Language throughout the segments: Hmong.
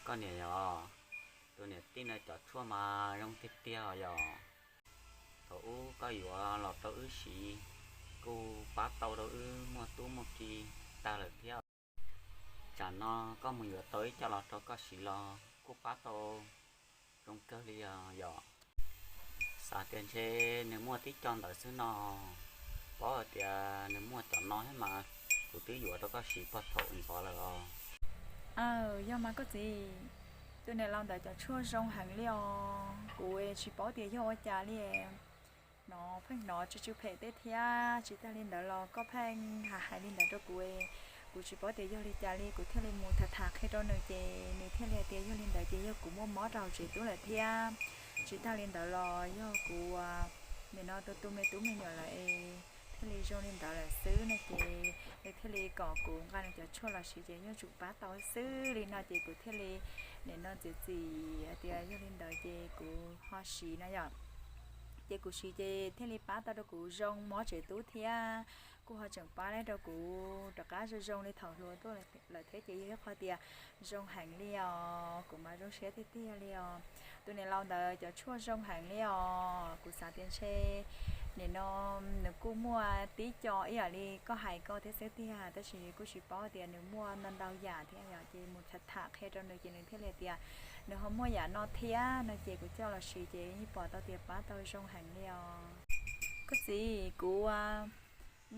Koj niam yog, tus niam tij no cov tshuaj mas zoo tiag tiag os yog. Thaum ub koj yuav los rau wb siv, kuj pab tau rau wb muaj tub muaj ki tag lawm thiab. Tsam no koj mus yuav tau ib co los rau koj siv los kuj pab tau zoo kawg li os yog. Xav tias ntshe nws muaj tib co ntawd xwb no, paub hais tias nws muaj cov no thiab mas kuv twb yuav rau koj siv puag thaum ntxov lawm os. Aw, yog mas koj txiv, tus niam laus ntawd cov tshuaj zoo heev li os, kuv tsis paub tias yog ua cas li. Hnov pheej hnov tsw tsw phem tej thiab, tsis tag li ntawd los koj pheej hais hais li ntawd rau kuv, kuv tsis paub tias yog li cas li, kuv thiaj li mus tham tham qhia rau nws ces nws thiaj li hais tias yog li ntawd ces yog kuv muaj mob rau hauv tsev tub lawm thiab. Tsis tag li ntawd los yog kuv nim no tu tu me tub me nyuam lawm es thiaj li zoo li ntawd lawm xwb no ces nws thiaj li kom kuv nqa nws cov tshuaj los siv ces yuav tsum pab tau xwb li no ces kuv thiaj li nim no txiav txim hais tias yog li ntawd ces kuv ho siv no yom. Ces kuv siv ces thiaj li pab tau rau kuv zoo mob tsev tub thiab, kuj ho tseem pab rau kuv rov qab zoo zoo li thaum hluas tuaj lawm thiab ces yog ib qho tias zoo heev li os, kuv mas zoo siab tiag tiag li os. Tus niam laus ntawd cov tshuaj zoo heev li os, kuv xav tias ntshe nim no nws kuj muaj tib co ib yam li koj hais koj thiab xwb tiag, tab sis kuj tsis paub tias nws muaj ntau ntau yam thiab yom, ces mus tham tham qhia rau nws ces nws thiaj li tias nws ho muaj yam no thiab no ces kuv coj los siv ces yeej pom tau tias pab tau zoo heev li os. Koj txiv, kuv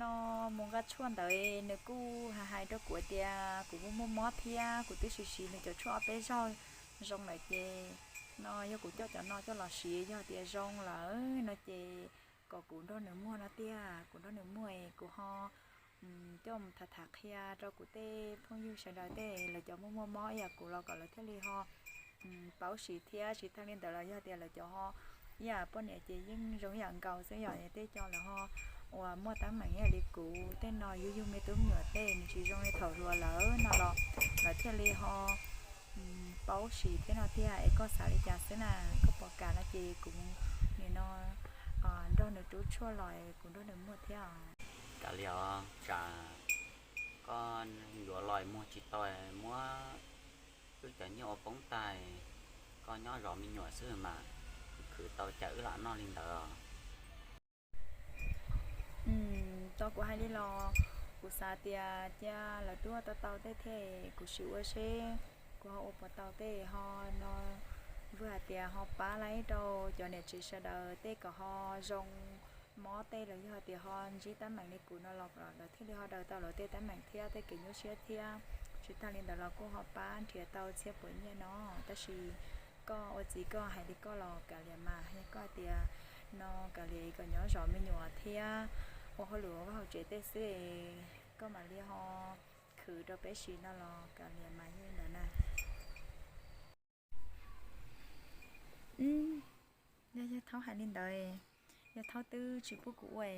no mus nqa tshuaj ntawd nws kuj hais hais rau kuv tias kuv muaj muaj mob thiab kuv twb siv siv nws cov tshuaj ob peb zaug zoo lawm ces no yog kuv coj cov no coj los siv yog tias zoo lawm no ces kom kuv nrog nws muag no tiag, kuv nrog nws muag es kuv ho coj mus tham tham qhia rau kuv tej phooj ywg sawv daws tej lawv cov muaj muaj mob ib yam kuv los kom lawv thiaj li ho paub siv thiab tsis tag li ntawd los yog tias lawv cov ho ib yam poj niam ces yeej zoo ib yam nkaus xwb yom, tej co lawv ho uas muaj teeb meem ib yam li kuv tej no yug yug me tub me nyuam tej nws tsis zoo li thaum hluas lawm no los lawv thiaj li ho paub siv thiab no tiag. Es koj xav li cas xwb na? Koj puas kam no ces kuv nim no nrog nws rub tshuaj los kuv nrog nws muag thiab os. Kav liam os, tsam koj yuav los muag tsis tau, muab wb cov nyiaj ua poob tag, koj nyob zov me nyuam xwb mas, khwv tau cas wb lam noj li ntawd os. Tau kuv hais li los kuv xav tias cia lawv tuaj tau tau tej thiab kuv sim ua seb kuv ho ua puas tau tej ho no, vwm hais tias ho pab laib rau cov niam tsev sawv daws tej kom ho zoo mob tej los yog tias ho ntsib teeb meem li kuv no los lawv thiaj li ho daws tau lawv tej teeb meem thiab tej kev nyuaj siab thiab. Tsis tag li ntawd los kuj ho pab nrhiav tau txhiab puav nyiaj no. Tab sis koj ua txiv koj hais li koj los kav liam mas, yog koj hais tias no kav liam kom nyob zov me nyuam thiab ua hauj lwm ua vaj hauv tsev tej xwb, koj mam li ho khwv rau peb siv no los kav liam mas yog li ntawd na. Yog yawg Thaub hais li ntawd, yawg Thaub twb tsis pub kuv ua,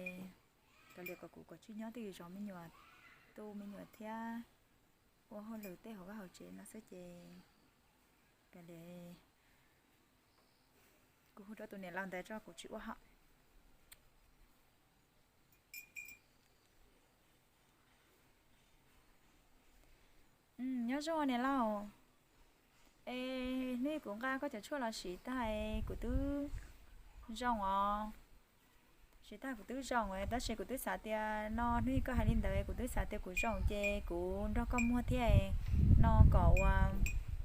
kav liam kom kuv kom tsij nyob twj ywm zov me nyuam, tu me nyuam thiab ua hauj lwm tej hauv vaj hauv tsev no xwb ces kav liam, kuv hu rau tus niam laus ntawd tso, kuv tsis ua hos. Nyob zoo niam laus, es hnub kuv nqa koj cov tshuaj los siv tag kuv twb zoo os. Siv tag kuv twb zoo, tab sis kuv twb xav tias no hnub koj hais li ntawd kuv twb xav tias kuv zoo ces kuv nrog koj muag thiab no kom ua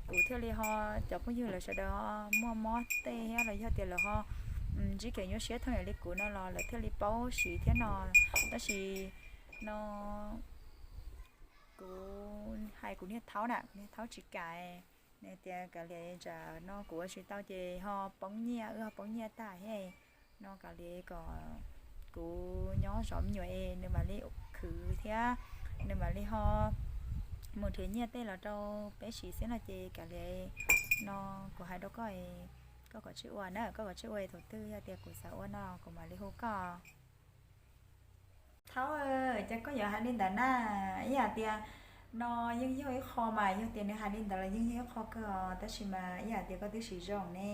kuv thiaj li ho cov phooj ywg lawv sawv daws ho muaj mob tej thiab los yog tias lawv ho ntsib kev nyuaj siab thooj ywm li kuv no los lawv thiaj li paub siv thiab no. Tab sis no kuv hais kuv niag Thaub na, kuv niag Thaub tsis kam, nws tias kav liam tsam no kuv ua tsis tau ces ho poob nyiaj, wb ho poob nyiaj tag thiab. No kav liam kom kuv nyob zov me nyuam es nws mam li khwv thiab nws mam li ho mus nrhiav nyiaj tej los rau peb siv xwb no ces kav liam no kuv hais rau koj, koj kom tsij ua na, koj kom tsij ua thaum twg yog tias kuv xav ua no kuv mam li hu koj. Thaub, cas koj yuav hais li ntawd na? Ib yam tias no yeej yog ib qho mas yog tias nws hais li ntawd los yeej yog ib qho kawg os, tab sis mas ib yam tias koj twb siv zoo ne,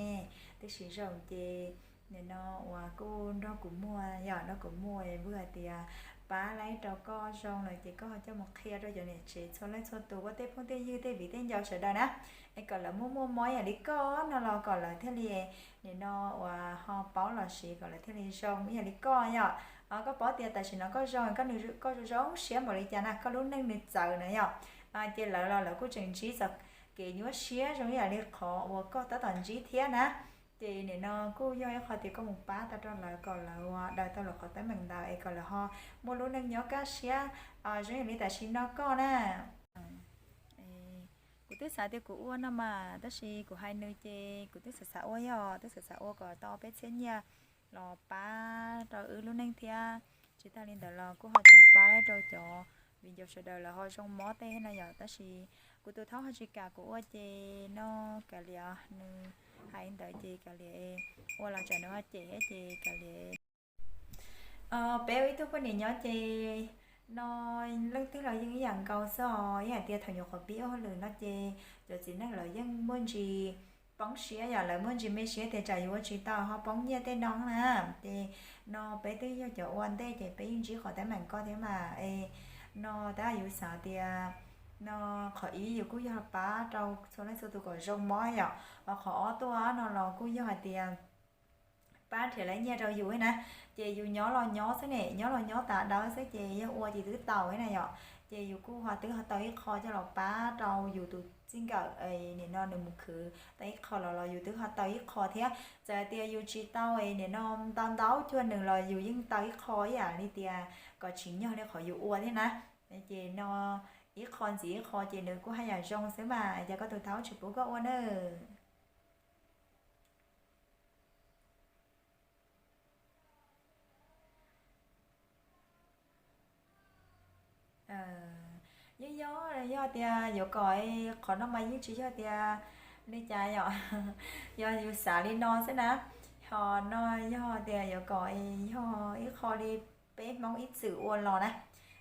twb siv zoo ces nim no uas kuj nrog kuv muag, yog nrog kuv muag vwm hais tias pab laib rau koj zoo lawm ces koj ho coj mus qhia rau cov niam tsev txhua leej txhua tus, ua tej phooj tej ywg tej viv tej ncaus sawv daws na, es kom lawv muaj muaj mob ib yam li koj no los kom lawv thiaj li nim no uas ho paub los sis kom lawv thiaj li zoo ib yam li koj yom. Koj paub tias tam sim no koj zoo, koj zoo zoo siab npaum li cas na, koj lub neej nws txawv na yom. Ces lawv los lawv kuj tseem ntsib txoj kev nyuaj siab zoo ib yam li qhov uas koj tab tom ntsib thiab na. Ces nim no kuj yog ib qho tias koj mus pab tau rau lawv kom lawv ua daws tau lawv qhov teeb meem ntawd es kom lawv ho muaj lub neej nyob kaj siab zoo ib yam li tam sim no koj na. Kuv twb xav tias kuv ua no mas, tab sis kuv hais nws ces kuv twb xav xav ua, yog twb xav xav ua kom tau peb txhiab nyiaj los pab rau wb lub neej thiab. Tsis tag li ntawd los kuj ho tseem pab rau cov viv ncaus sawv daws lawv ho zoo mob tej no yom. Tab sis kuv tus thaub ho tsis kam kuv ua ces no kav liam, nws hais li ntawd ces kav liam, ua los tsam nws ho cem thiab ces kav liam. Peb ua ib tug poj niam nyob ces no leej twg los yeej ib yam nkaus xwb os. Ib yam tias thaum nyuam qhuav pib ua hauj lwm no ces cov txiv neej lawv yeej muaj ntsis poob siab yom, lawv muaj ntsis me siab tias tsam yus ua tsis tau ho poob nyiaj tej no na. Ces no peb twb yog cov ua ntej ces peb yeej ntsib qhov teeb meem koj thiab mas es no tab yus xav tias no qhov ib yus kuj yog pab rau txhua leej txhua tus kom zoo mob yom, qhov ob tuaj no los kuj yog hais tias pab nrhiav lawv nyiaj rau yus na. Ces yus nyob los nyob xwb ne, nyob los nyob tas dawb xwb ces yog ua ces twb tau na yom. Ces yus kuj ho twb ho tau ib qho coj los pab rau yus tus txij nkawm nim no nws mus khwv tau ib qho los los yus twb ho tau ib qho thiab. Txawm tias yus tsis tau nim no ntau ntau cuag nws los yus yeej tau ib qho ib yam li tias kom tsim nyog li qhov yus ua thiab na. Ces no ib qho ntxiv ib qho ces nws kuj haj yam zoo xwb mas, cas koj tus thaub tsis pub koj ua na? Yeej yog, yog tias yuav kom qhov no mas yeej tsis yog tias li cas yom, yog yus xav li no xwb na. Ho no yog tias yuav kom yog ib qho li peb Hmoob ib txwm ua los na.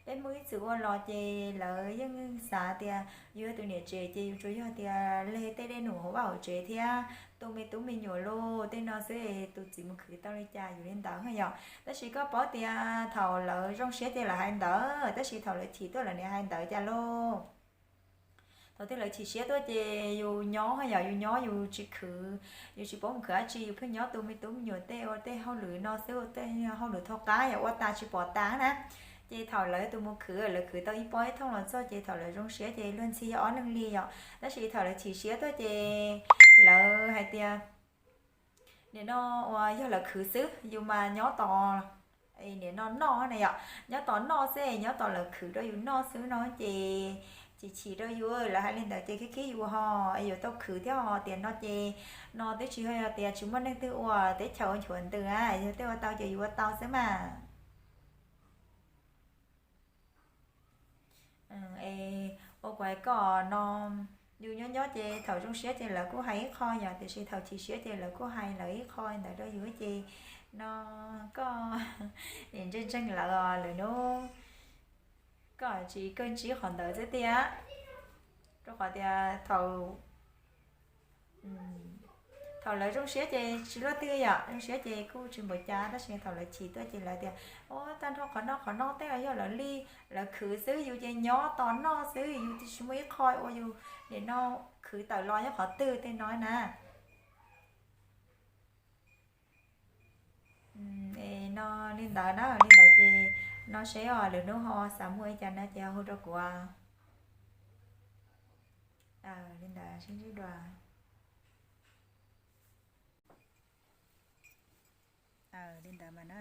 Peb Hmoob ib txwm ua los ces lawv yeej xav tias yus yog tus niam tsev ces yus tsuas yog tias leg tej dej num hauv vaj hauv tsev thiab tu me tub me nyuam los tej no xwb, tus txiv mus khwv tau li cas yus li ntawd yom. Tab sis koj paub tias thaum lawv zoo siab ces lawv hais ntawd, tab sis thaum lawv chim tuaj lawv niaj hais ntawd cas lauj? Thaum twg lawv chim siab tuaj ces yus nyob yom, yus nyob yus tsis khwv, yus tsis paub mus khwv dab tsi, yus pheej nyob tu me tub me nyuam tej ua tej hauj lwm no xwb, ua tej hauj lwm thov qab yom, ua tas tsis pom tas na. Ces thaum lawv tus mus khwv, lawv khwv tau ib pob ib thooj los txog ces thaum lawv zoo siab ces luag ntxhi yog ob leeg li yom. Tab sis thaum lawv chim siab tuaj ces lawv hais tias nim no uas yog lawv khwv xwb, yus mas nyob tos nim no noj na yom, nyob tos noj xwb, nyob tos lawv khwv rau yus noj xwb no ces chim chim rau yus, lawv hais li ntawd ces khib khib yus ho, yuav tau khwv thiab ho tias no ces no twb tsis yog tias tsis muaj neeg twg ua, teb chaws ua nchuav ntws na, yog tej ua tau ces yus ua tau xwb mas. Es ua kuv hais koj no, yus nyob nyob ces thaum zoo siab ces lawv kuj hais ib qho yom, tiam sis thaum chim siab ces lawv kuj hais lawv ib qho ntawd rau yus ces no koj nim ntseeg ntseeg lawv os, lwm hnub koj tsis kawg ntsib qhov ntawd xwb tiag. Rau qhov tias thaum thaum lawv zoo siab ces tsis luaj twg yom, zoo siab ces kuj tsis npaum cas, tab sis thaum lawv chim tuaj ces lawv tias, o, tag nrho qhov noj qhov noj tej yog lawv li, lawv khwv xwb, yus ces nyob tos noj xwb, yus tsis muaj ib qho ua yus nim no khwv tawm los nyob qhov twg tej no na. Es no li ntawd na, li ntawd ces no seb os, lwm hnub ho xav muaj li cas no ces ho hu rau kuv. Li ntawd sib ntsib dua. Li ntawd mas na.